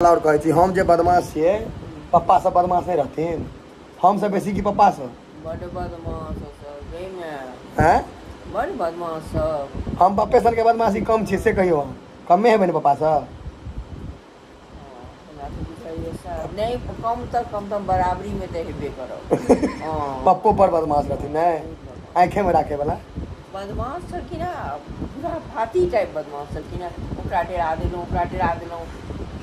और कहै छी हम जे बदमाश छियै, पप्पा सब बदमाश नहि रहथिन? हम सब बेसी कि पप्पा सब? बड बदमाश सब गई। हैं, बड बदमाश सब। हम पप्पे सन के बदमाशी कम छी से कहियौ, अहाँ कमे हेबै ने पप्पा सब? नहीं, कम तऽ कम तऽ बराबरी में तऽ हेबे करब। पप्पो पर बदमाश रहथिन नहि, आँखे में राखे वाला बदमाश छलखिन हँ, पूरा फाती टाइप बदमाश छलखिन हँ। ओकरा डरा देलहुँ, ओकरा डरा देलहुँ।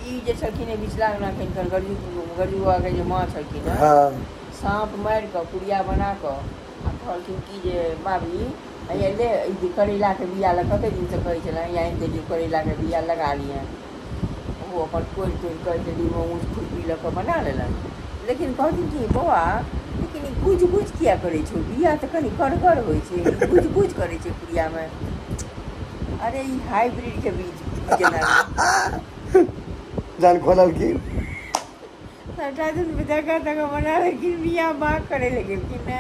ई जे छलखिन हँ बिचला अंगना कनिकर गरजू गरजू बाबाके जे माँ छलखिन हँ, साँप मारि कऽ पुड़िया बना कऽ आ कहलखिन कि जे बाबी हैया ले, ई करैलाके बिया लए कते दिनसँ कहै छलै, हैया आनि देलियौ करैलाके बिया, लगा लिहेँ। ओहो अपन कोरि तोरि कऽ दिल्लीमे ऊँच खुरपी लऽ कऽ बना लेलनि। लेकिन कहलखिन कि बौआ, लेकिन ई गुज गुज किया करै छौ? बिया तऽ कनि कड़गर होइ छै, ई गुज गुज करै छै पुड़ियामे। अरे, ई हाइब्रिडके बीज जेना। जान खोललखिन। सबटा दिन जगह जगह बना लेलखिन, बिया बाग करे लगेलखिन ने।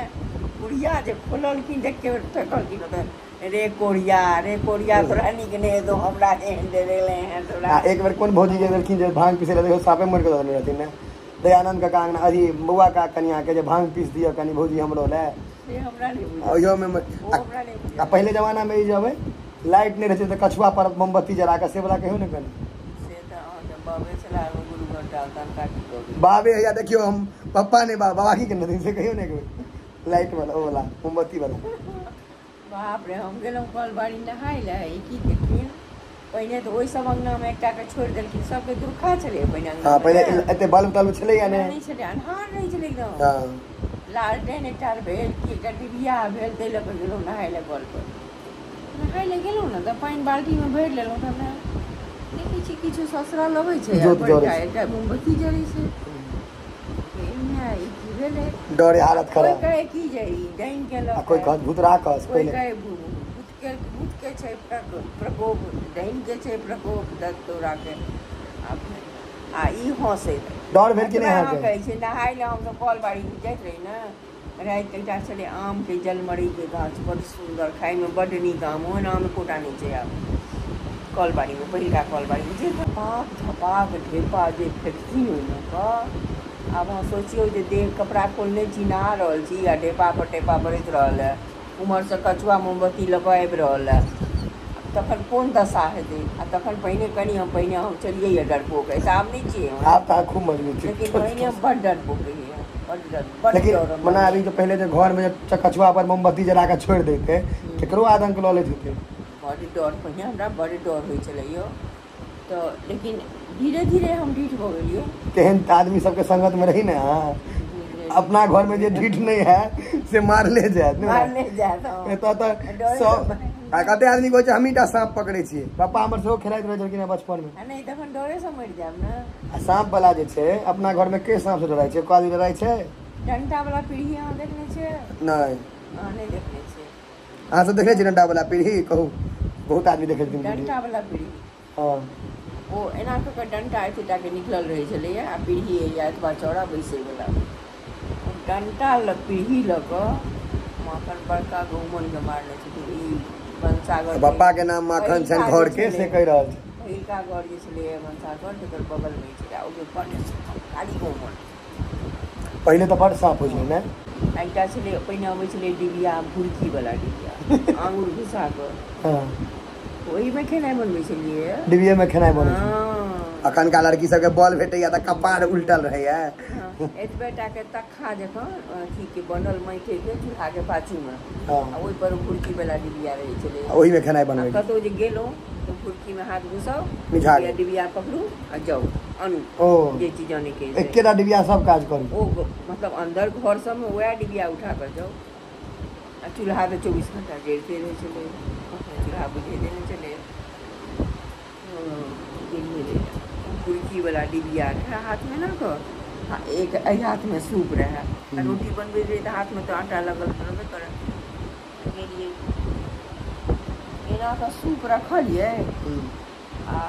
पुड़िया जे खोललखिन, देख के फेकलखिन ओतऽ, रे कोरिया, रे कोरिया, तोरा नीक नहि हेतौ, हमरा एहन डरेले हैं तोरा। आ एक बेर कोन भौजी जे देलखिन जे भांग पीसै लए, देखियौ साँपे मरि कऽ दऽ देने रहथिन ने। दयानंद काका अंगना अथी बौआ का कनिया के जे भांग पीस दिअ कनि भौजी हमरो लए। से हमरा नहि बुझल। ओहियोमे ओ हमरा नहि बुझल। आ पहिले जमानामे ई जे अबै लाइट नहि रहै छै तऽ कछुआ पर मोमबत्ती जरा कऽ से वला कहियौ ने कनि। से तऽ अहाँके बाबे छला एगो गुरु घंटाल, तनका की कहबै। बाबे हैया देखियौ, हम पप्पा नहि, बाबा की केने रहथिन से कहियौ ने एक बेर, लाइट वाला, ओ वाला मोमबत्ती वाला। बाप रे, हम गेलहुँ कलबाड़ी नहाय लए, ई की केलखिन, पहिने तऽ ओहि सब अंगनामे एकटाके छोड़ि देलखिन, सबके दुर्खा छलै पहिने हँ, अंगनामे। पहिले ने एते बल्ब तल्ब छलैया नहि नहि छलै, अन्हार रहै छलै एकदम। लालटेन एकटा भेल कि एकटा डिबिया भेल, ताहि लऽ कऽ गेलहुँ नहाय लए। कल पर नहाय लए गेलहुँ ने तऽ पानि बाल्टीमे भरि लेलहुँ, तऽ हमरा देखै छी किछु ससरल अबै छै आ जोत जरै बड़का छै। एकटा मोमबत्ती जरै छै। एहिमे ई की भेलै? डरे हालत कोइ खराब। कहै की जे ई डाइन केलक। आ कोइ कहत भूत राकस। कोइ पहिले कहै भूतके छै प्रकोप, डाइनके छै प्रकोप, दत तोराके। आ ई हँसैत डर भेल कि नहि एतबा अहाँके? कहै छै, नहाय लए हमसब कल बाड़ी जाइत रही ने रातिके, एकटा छलै आमके जलमरीके गाछ, बड्ड सुन्दर, खायमे बड्ड नीक आम, ओहन आम एकोटा नहि छै आब। कलबाड़ीमे, पहिलका कलबाड़ीमे जे धपाक धपाक ढेपा जे फेकथिन ओहिमे कऽ, आब अहाँ सोचियौ जे देह कपड़ा खोलने छी, नहा रहल छी आ ढेपा पर टेपा बरैत रहल है, उम्हरसँ कछुआ मोमबत्ती लऽ कऽ आबि रहल है, तखन कोन दशा हेतै? आ तखन पहिने कनि हम पहिने हम छलियै डरपोक, ऐसा आब नहि छियै हम। आब तऽ अहाँ खूब मजबूत छी। लेकिन पहिने हम बड्ड डरपोक रहियै, बड्ड डर, बड्ड लेकिन डर हमरा। मना अभी जो पहिले जे घर में जे कछुआ पर मोमबत्ती जरा कऽ छोड़ि दैते, केकरो आदंक लऽ लैत हेतै। बड्ड डर, पहिने हमरा बड्ड डर होइ छलै यौ, तऽ लेकिन धीरे धीरे हम ढीठ भऽ गेलियै। तेहन आदमी सबके संगत में रही ने अहाँ, अपना घर में जे ढीठ नहीं है से मारले जायत ने। मारले जायत, हँ। एतऽ तऽ डरे सब तऽ आ कते आदमी कहै छै हमही टा साँप पकड़ै छियै। पप्पा हमर सेहो खेलाइत रहै छलखिन हेँ बचपन मे। आ नहि तखन डरेसँ मरि जायब ने। आ साँप वाला जे छै, अपना घर में के साँप से डराइ छै? एको आदमी डराइ छै? डंटा वाला पीढ़ी अहाँ देखने छियै? नहि। अहाँ नहि देखने छियै? अहाँ सब देखने छियै डंटा वाला पीढ़ी? कहू, बहुत आदमी देखै छथिन पीढ़ी। डंटा वाला पीढ़ी। हँ। ओ एना कऽ कऽ डंटा एते टाके निकलल रहै छलैया आ पीढ़ी या एतबा चौड़ा बैसै वला। ओ डंटा लऽ पीढ़ी लऽ कऽ माखन बड़का गहुमनके मारने छथिन ई भनसाघर। पप्पा के नाम माखन छनि पहिलका घर जे के से छलै, कहि रहल छै। पहिलका घर जे छलैया भनसाघर, तकर बगलमे छलै ओ जे बड्ड खाली गहुमन। पहिले तऽ बड़ साँप होइ छलै ने। आ एकटा छलै, पहिने अबै छलै डिबिया, भुरकी वाला डिबिया, आङुर घुसा कऽ। ओहिमे खेनाइ बनबै छलियै। डिबिये में खेनाइ बनै छै? हँ। अखनका लड़की सबके बॉल भेटैया तऽ कपार उल्टल रहैया। हँ, एतबे टाके तक्खा जकाँ अथीके बनल माटिके चूल्हाके पाछूमे आ ओहि पर भुरकी वाला डिबिया रहै छलै। ओहिमे खेनाइ आ बनबै। कतहु जे गेलहुँ तऽ भुरकीमे हाथ घुसाउ, मिझा डिबिया गेल। डिबिया पकड़ू आ जाउ आनू ओ जे चीज आनैके से। एकेटा डिबिया सब काज करू। ओ मतलब अंदर घर सबमे वएह डिबिया उठा कऽ जाउ। आ चूल्हा तऽ 24 घंटा जरिते रहै छलै, कखनो चूल्हा बुझेते नहि छलै। गेलियै, भुरकी वाला डिबिया रहै हाथमे ना कऽ आ एक एहि हाथमे सूप रहै आ रोटी बनबैत रहियै तऽ हाथमे तऽ आटा लगल रहबे करै। गेलियै, एना कऽ सूप रखलियै आ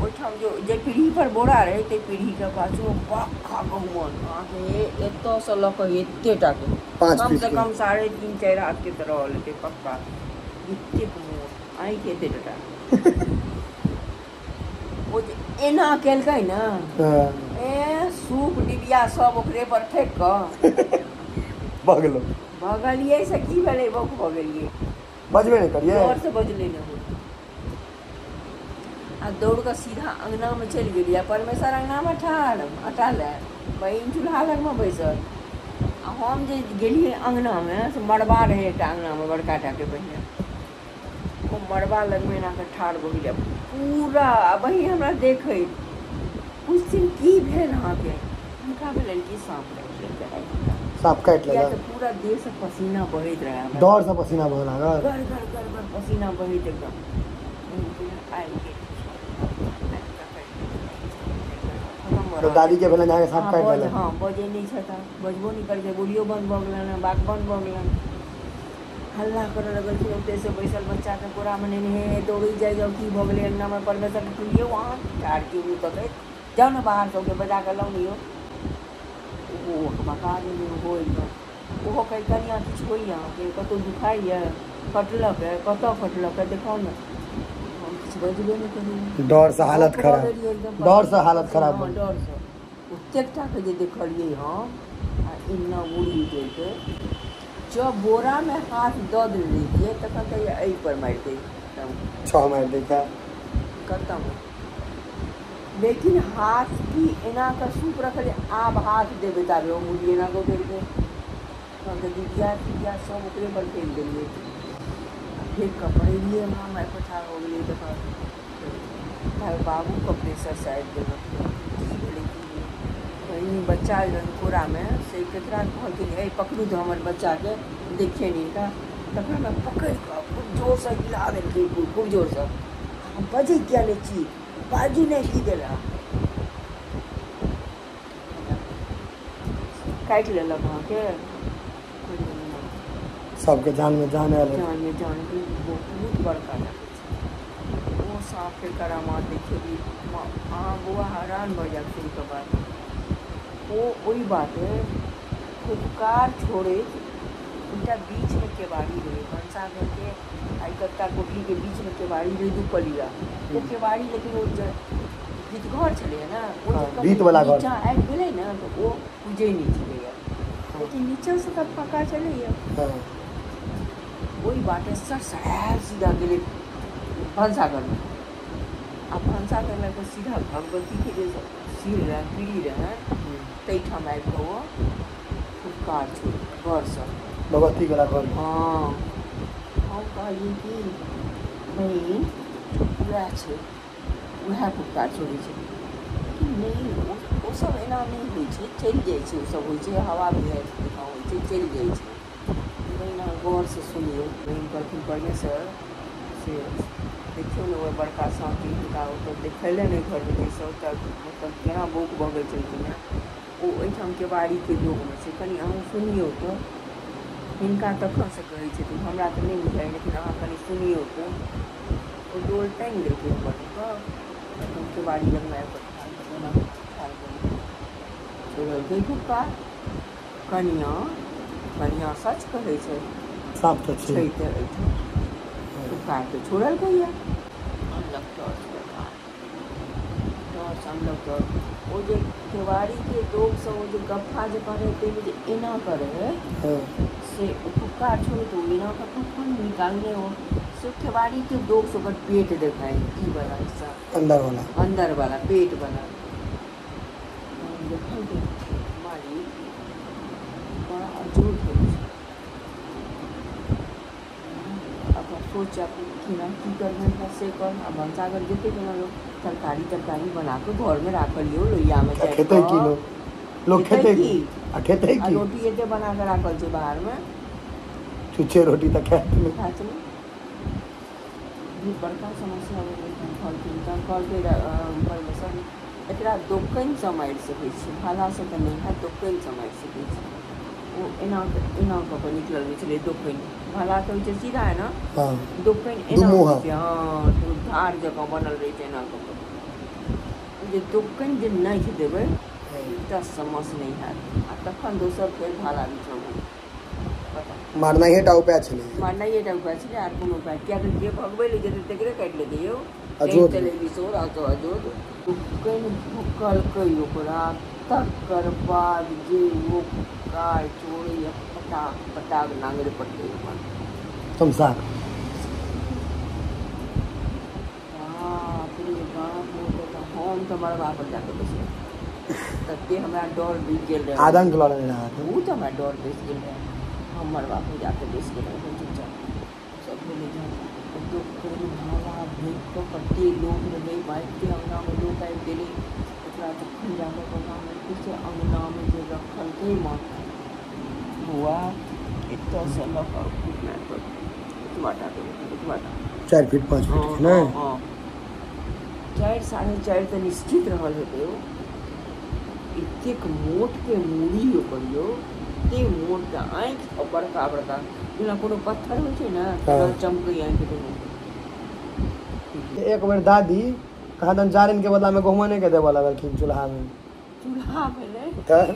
ओहिठाम जो जे पीढ़ी पर बोरा रहै, ताहि पीढ़ीके पाछू बक्खा गहुमन, अहाँके एतऽसँ लऽ कऽ एते टाके, 5 कम पीस से के। कम 3.5-4 हाथके तऽ रहल हेतै पक्का, एतेक मोट, आँखि एते टा। ओ जे एना केलकै ने, ए सूप डिबिया सब ओकरे पर फेंक कऽ भगलो। भगलियै से की भेलै, बौक भऽ गेलियै। बजबे नहि करियै, डर से बजलै नहि। आ दौड़ कऽ सीधा अङ्गनामे चलि गेलियै। परमेश्वर अङ्गनामे ठाढ़ आटा लए, बहिन चूल्हा लगमे बैसल। आ हम जे गेलियै अङ्गनामे से मड़बा रहै एकटा अङ्गनामे बड़का टाके पहिने, ओ मड़बा लगमे एना कऽ ठाढ़ भऽ गेलियै पूरा। आ बहिन हमरा देखैत पुछथिन की भेल अहाँके, हुनका भेलनि कि साँप काटि लेलकै। साँप काटि लेलक तऽ पूरा देहसँ पसीना बहैत रहै, डरसँ पसीना बहऽ लागल, गर गर गर गर पसीना बहैत एकदम। आबि गेल तो दादी के भेलनि अहाँके साँप काटि लेलक। हँ, बजै नहि छथि, बजबो नहि करै छै, बोलियो बन्द भऽ गेलनि, बात बन्द भऽ गेलनि। हल्ला करऽ लगलखिन ओतहिसँ बैसल बच्चाके कोरामे नेने, हे दौड़ै जाइ जाउ की भऽ गेलै अङ्गनामे, परमेश्वरके पुछियौ अहाँ ठाढ़ की मुँह तकैत, जाउ ने बाहर सबके बजा कऽ लाउ ने यौ। ओहो बका गेलै, ओहो एकदम। ओहो कहै कनिआँ किछु होइए अहाँके, कतहु दुखाइए, कटलक है, कतऽ कटलक है देखाउ ने। हम किछु बजबे नहि करियै, डरसँ हालत खराब, डरसँ हालत खराब। हँ डरसँ ओतेक टाके जे देखलियै हम, आ एना मुड़ी उठेलकै, जब बोरामे हाथ दऽ देने रहियै तखन तऽ एहि पर मारि दै, छह मारि दैता खतम। लेकिन हाथ की एना कऽ सूप रखलियै, आब हाथ देबै ताबे ओ मुड़ी एना कऽ उठेलकै। तहन तऽ डिबिया तिबिया सब ओकरे पर फेंक देलियै, फेंक कऽ पड़ेलियै, हमरा मारि पछाड़ हो गेलै। तखन ताबे बाबूके प्रेशरसँ आबि गेलक, की भेलै की भेलै। बच्चा कोरामे से ककरा कहलखिन हे पकड़ू तऽ हमर बच्चाके, देखिए ने हिनका। तखन हमरा पकड़ि कऽ खूब जोरसँ हिला देलकै, खूब जोरसँ। हम बजै किया नहि छी, बाजू नहि, की देला काटि लेलक अहाँके। सबके जान में जान आयल, जान में जान बहुत बड़का लगै छै ओ साँपके करामात। देखियौ अहाँ बौआ हैरान भऽ जायब सुनि कऽ बात। ओ ओहि बाटे फुफकार छोड़ैत एकटा बीचमे केबाड़ी रहै भनसाघरके आ इकट्ठा कोठलीके बीचमे केबाड़ी रहै दू पलिया। ओ केबाड़ी लेकिन ओ भीतघर छलैए ने, ओ नीचाँ आबि गेलै ने तऽ ओ खुजै नहि छलैए, लेकिन नीचाँसँ तऽ फँका छलैए। ओहि बाटे सरसरायल सीधा गेलै भनसाघरमे, आ भनसाघरमे आबि कऽ सीधा भगवतीके जे सिर रहै पीढ़ी रहै ताहिठाम आबि कऽ ओ फुफकार छोड़ि घरसँ भगवती वाला घर। हँ, हम कहलियै कि बहिन उएह छै, उएह फुफकार छोड़ै छै कि नहि। ओसभ एना नहि होइ छै, चलि जाइ छै, ओसभ होइ छै हवा बिहाड़ि जकाँ होइ छै, चलि जाइ छै। बहिन अहाँ गौरसँ सुनियौ। बहिन कहलखिन परमेश्वर से देखियौ ने ओहि बड़का साँपके, हिनका ओतऽ देखैले नहि घरमे जाहिसँ ओतऽ मतलब केना बौक भऽ गेल छलखिन हेँ। ओ ओहिठाम केबाड़ीके दोगमे छै, कनि अहूँ सुनियौ तऽ। हिनका तखनसँ कहै छथिन, हमरा तऽ नहि बुझाइ लेकिन अहाँ कनि सुनियौ तऽ। ओ डोल टाँगि देलकै हमर तखन केबाड़ी लगमे आबि कऽ ठाढ़ भऽ छोड़लकै फुफकार। कनिआँ कनिआँ सच कहै छै, साँप तऽ छै तऽ एहिठाम फुफकार तऽ छोड़लकै यऽ। अनलक टॉर्च, टॉर्च अनलक तऽ ओ जे केबाड़ीके दोगसँ ओ जे गफ्फा जकाँ रहै ताहिमे जे एना करै से ओ फुफकार छोड़ै तऽ ओ एना कऽ कखन निकालने हो से केबाड़ीके दोगसँ ओकर पेट देखाइ, ई वाला हिस्सा अन्दर वाला, अन्दर वाला पेट वाला देखल। मालिक बड़ा अजूब होइ छै। अपन सोच केना की करबै से कर। आ भनसाघर जेतै केना लोक, तरकारी तरकारी बना कऽ घरमे राखल यौ लोहियामे, खेतै की लोक, लोक खेतै की, आ खेतै की? रोटी एते बना कऽ राखल छै बाहरमे, छुच्छे रोटी तऽ खायत नहि, खायत नहि। बड़का समस्या भऽ गेलै। कहलखिन तहन कहलकै परमेश्वर एकरा दोकनिसँ मारि सकै छी, भालासँ तऽ नहि हैत, दोकनिसँ मारि सकै छी। ओ एना एना कऽ कऽ निकलल होइ छलै दोकनि, भाला तऽ होइ छै सीधा एना, दोकनि एना होइ छै, हँ धार जकाँ बनल रहै छै एना कऽ कऽ। जे दोकनि जे नाखि देबै 10 समस नहि हैत, आ तखन दोसर फेर भाला बिछाउ। मारनाइए टा उपाय छलै, मारनाइए टा उपाय छलै, आर कोनो उपाय? किएक तऽ जे भगबै लए जेतै तकरे काटि लेतै यौ। अजोध बिसोर आ तो अजोध कनि भुकलकै ओकरा, तकर बाद जे ओ काय चोरैया पटाक पटाक नांगरे पड़लै ओकर। तमसा बाप रे बाप, हम तऽ मरबा पर जाकऽ बैसलहुँ, तते हमरा डर बीत गेल रहै, आदंक लऽ लेने रहै ओ, तऽ हमरा डर बैस गेल रहै। हम मरबा पर जाकऽ बैस गेलहुँ चुपचाप। सब भेलै जहन भाला भूकि कऽ कते लोक रहै, मारिते अङ्गनामे लोक आबि गेलै ओकरा। तखन जाकऽ कोना से अङ्गनामे जे रखलकै माथा बौआ, एतऽसँ लऽ कऽ घुटना तक एतबा टाके, एतबा टा, 4 फीट 5 फीट नहि, हँ 4 साढ़े 4 तऽ निश्चित रहल हेतै। ओ एतेक मोटके मूड़ी ओकर यौ, एतेक मोटके आँखि बड़का बड़का, जेना कोनो पत्थर होइ छै ने चमकै आँखि दुनू। एक बेर दादी कहाँ दन जारनि के बदला में गहुमने के देबऽ लगलखिन चूल्हा में। चूल्हा में नहि तऽ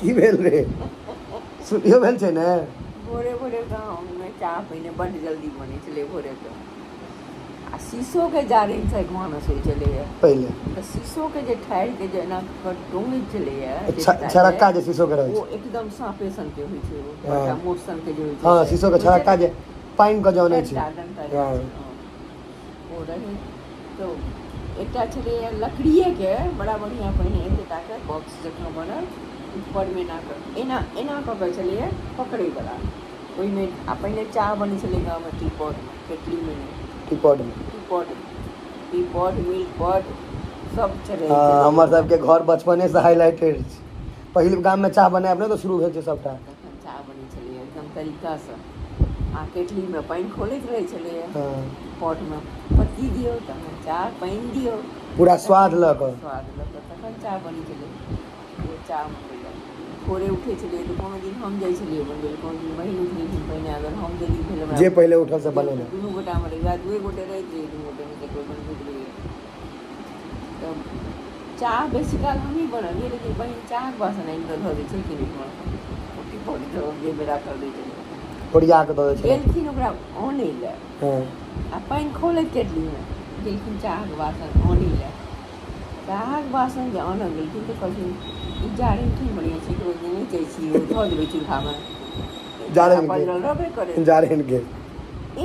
की भेल रे, सुनियो भेल छै ने? भोरे भोरे गाँवमे चाह पहिने बड्ड जल्दी बनै छलै भोरेके, आ शीशोके जारनि से भानस होइ छलैए पहिले। तऽ शीशोके जे ठाढ़िके जे एना कऽ टोंगैत छलैए छरक्का जे शीशोके रहै छै, ओ एकदम साँपे सनके होइ छै, ओ मोट सनके जे होइ छै। हँ, शीशोके छरक्का जे पानिके जनै छै ओ रहै। तऽ एकटा छलैए लकड़िएके बड़ा बढ़िआँ, पहिने एतेटाके बॉक्स जकाँ बनल, ऊपरमे एना कऽ एना एना कऽ कऽ छलैए पकड़ैवला ओहिमे। आ पहिने चाह बनै छलै गाँवमे टीपॉटमे, केटलीमे नहि, टीपॉटमे, टीपॉट, टीपॉट मिल्क पॉट सब छलै। हमर सबके घर बचपनेसँ हाईलाइटेड छै। पहिल गाममे चाह बनायब ने तऽ शुरू भेल छै सबटा। तखन चाह बनै छलैए एकदम तरीकासँ, आ केटलीमे पानि खोलैत रहै छलैए, पॉटमे पत्ती दियौ तखन चाह, पानि दियौ, पूरा स्वाद लऽ कऽ, स्वाद लऽ कऽ तखन चाह बनै छलै। ओ चाह भोरे उठै छलियै तऽ कोनो दिन हम जाइ छलियै बनबै लए, कोनो दिन बहिन उठलखिन पहिने, अगर हम देरी भेल हमरा जे पहिले उठल से बनेलहुँ। दुनू गोटामे रहै, वएह दुए गोटे रहैत रहियै, दुनू गोटेमे से कोइ बनबैत रहियै। तऽ चाह बेसी काल हमहीँ बनबियै, लेकिन बहिन चाहके बासन आनि कऽ धऽ दै छलखिन ओहिमे, ओ टिपॉट जाहिमे राखल रहै छलै ओरिया कऽ दऽ दै छलै। गेलखिन ओकरा आनै लए, आ पानि खोलैत केटलीमे गेलखिन चाहके बासन आनै लए। चाहक बासन जे आनऽ गेलखिन तऽ कहलखिन ई जारनि की बढ़िआँ छै, रोज नहि जाइ छी ओ धऽ देबै चूल्हामे, पजरल रहबे करै जारनि के।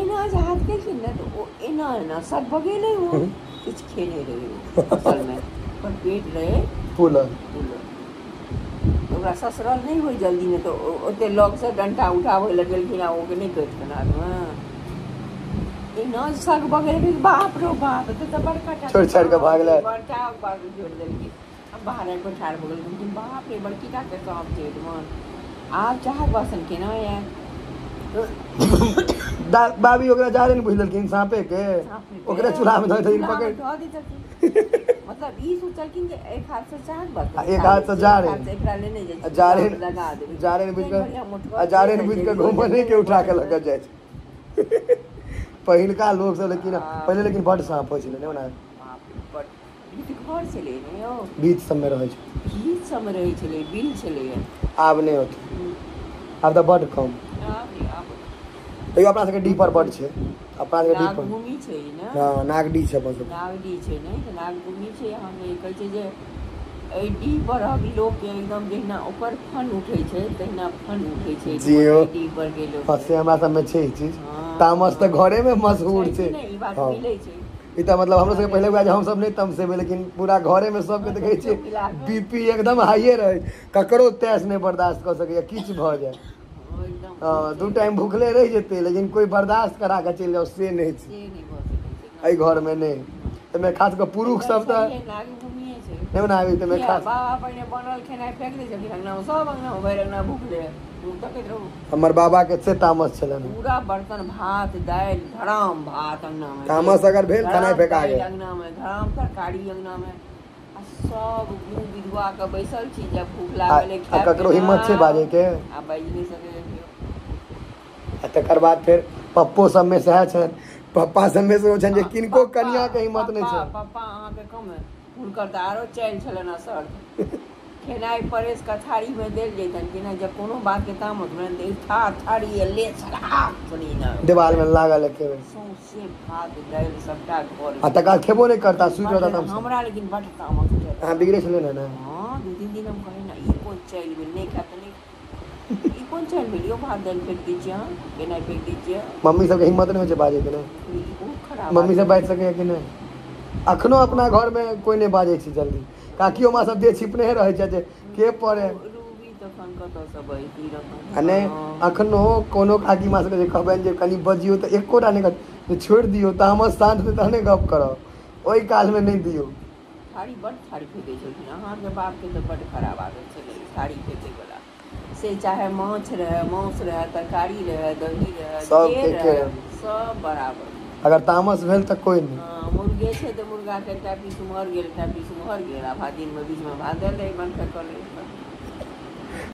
एना जे हाथ केलखिन ने तऽ ओ एना एना सब बगेलै, ओ किछु खेने रहै ओ असलमे, ओकर पेट रहै फूलल फूलल, ओकरा ससरल नहि होइ जल्दीमे, तऽ ओते लगसँ डण्टा उठाबै लए गेलखिन आ ओके नहि कटतनि हाथमे, एना सग बगेलखिन, बाप रो बाप, तऽ बड़का छोड़ि छाड़ि कऽ भागलै, बड़का बाप छोड़ि देलखिन। आब बाहर आबि कऽ ठाढ़ भऽ गेलखिन, बाप रे बड़की टाके साँप छै एहिठमन, आब चाहक बासन केना आयत? बाबी ओकरा जारनि बुझि लेलखिन साँपे के, ओकरे चूल्हामे धऽ देलखिन, पकड़ि धऽ देलखिन। मतलब ई सोचलखिन जे एक हाथसँ चाहक बासन, एक हाथसँ जारनि, एकरा लेने जाइ छी, जारनि लगा देबै, जारनि बुझि कऽ, आ जारनि बुझि कऽ घुमने के उठा कऽ लऽ कऽ जाइ छै पहिलका लोक सब। लेकिन पहिले लेकिन बड्ड साँप होइ छलै ने, ओना घर छलै ने यौ, बीच सबमे रहै छै, भीत सबमे रहै छलै, बिल छलैए। आब नहि होतै, आब तऽ बड्ड कम। तैयो अपना सबके डी पर बड्ड छै, अपना सबके डी पर नागभूमि छै ने। हँ, नागडी छै अपन सबके, नागडी छै ने, तऽ नागभूमि छै अहाँके। कहै छै जे एहि डी परक लोकके एकदम जहिना ओकर फन उठै छै तहिना फन उठै छै डी पर के लोक। से हमरा सबमे छै ई चीज, तामस तऽ घरेमे मशहूर छै, ई बात मिलै छै। ई तऽ मतलब हमरो सबके पहिले हुआ जे हमसब नहि तमसेबै, लेकिन पूरा घरेमे सबके देखै छियै बीपी एकदम हाइए रहै, ककरो तैस नहि बर्दाश्त कऽ सकैए, किछु भऽ जाय। हँ, 2 टाइम भूखले रहि जेतै लेकिन कोइ बर्दाश्त करा कऽ चलि जाउ से नहि छै एहि घरमे नहि। ताहिमे खास कऽ पुरुष सब तऽ नहि बनाबी, ताहिमे खास बाबा पहिने बनल खेनाइ फेंक दै छलखिन अंगनामे, सब अंगनामे भरि अंगना भूखले तकैत रहू। हमर बाबा के से तामस छलनि, पूरा बर्तन भात दालि धराम भात अंगनामे, तामस अगर भेल खेनाइ फेका गेल अंगनामे, धराम तरकारी अंगनामे, आ सब मुँह विधवा के बैसल छी जब भूख लागल आ ककरो हिम्मत छै बाजै के, आ बाजि नहि सकै। आ तकर बाद फेर पप्पो सबमे सएह छनि, पप्पा सबमे सेहो छनि जे किनको कनिया के हिम्मत नहि छै। पप्पा अहाँके कम है, हुनकर तऽ आरो चालि छलनि असर, खेनाइ परेश के थारी में देल जैतन कि ना, जब कोनो बात के तामस भेलनि तऽ था थारी ले सड़ाक ना देवाल में लागल एके बेर। सौंसे भात दालि सबटा घर आ तकर बाद खेबो नहि करता, सुति रहता तामस। हमरा लेकिन बड तामस उठे। अहाँ बिगड़ै छलै ने? हँ, 2-3 दिन हम कही ना, ई कोन चालि भेल, नहि खायब तऽ नहि, ई कोन चालि भेल यौ, भात दालि फेक दै छियै अहाँ, खेनाइ फेक दै छियै। मम्मी सबके हिम्मत नहि होइ छै बाजैके ने? ई बहुत खराब। मम्मी सब बाजि सकैया कि नहि? अखनो अपना घरमे कोइ नहि बाजै छै जल्दी, काकियो माँ सब देह छिपने रहै छै जे के पड़े। रूबी तखन कतऽसँ बजती रखन? आ नहि, अखनो कोनो काकी माँ सबके जे कहबनि जे कनि बजियौ तऽ एकोटा नहि कहत जे छोड़ि दियौ, तामस शान्त हेतै तहने गप करब, ओहि कालमे नहि दियौ। थारी बड थारी फेकै छलखिन अहाँके बापके, तऽ बड खराब आदत छलै थारी फेकैवला, से चाहे माछ रहै, मांस रहै, तरकारी रहै, दही रहै, सब जे एके रहै, रंग। सब बराबर। अगर तामस भेल तऽ कोइ नहि। हँ, मुर्गे छै तऽ मुर्गाके एकटा पीस उम्हर गेल, एकटा पीस उम्हर गेल, आ भात दिनमे बीचमे भात दालि रहै, बन फेकल रहै।